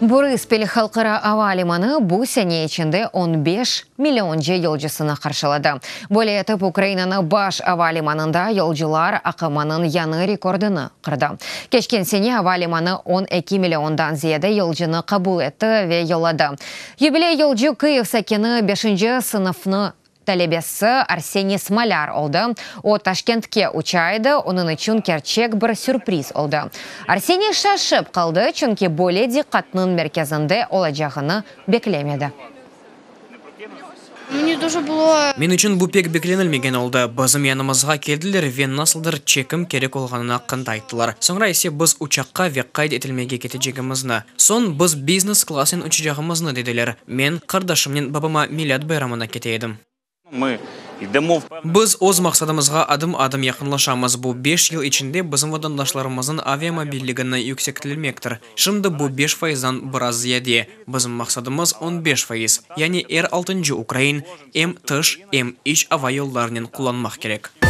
Borıspil halqara ava limanı bu sene içinde 15 millionca yolcusını qarşıladı. Böyle etip Ukrainanıñ baş ava limanında yolcular aqımınıñ yañı rekordını qırdı. Keçken sene ava limanı 12 milliondan ziyade yolcunı qabul etti ve yolladı. Yubiley yolcu Kıyiv sakini 5. sınıfnıñ talebesi Arseniy Smolar oldı. O Taşkentke uça edi, onıñ içün kerçek bir sürpriz oldı. Arseniy şaşıp qaldı, çünki böyle diqqatnıñ merkezinde olacağını beklemedi. Мені дуже було Men içün bu pek beklenilmegen oldı. Bizim yanımızğa keldiler ve nasıldır çekim kerek olğanını aqqında ayttılar. Soñra ise biz uçaqqa ve qayd etilmege ketecegimizni. Soñ biz biznes klassnen uçacağımıznı dediler. Men qardaşımnen babama Milât bayramına kete edim. Ми йдемо в Biz öz maqsadımızğa adım-adım yaqınlaşamız. Bu 5 yıl içinde bizim vatandaşlarımıznıñ aviamobilligini yükseltmektir. Şimdi bu 5 faizdan biraz ziyade. Bizim maqsadımız 15%. Yani er altıncı ukrain em tış, em iç ava yollarınen qullanmaq kerek.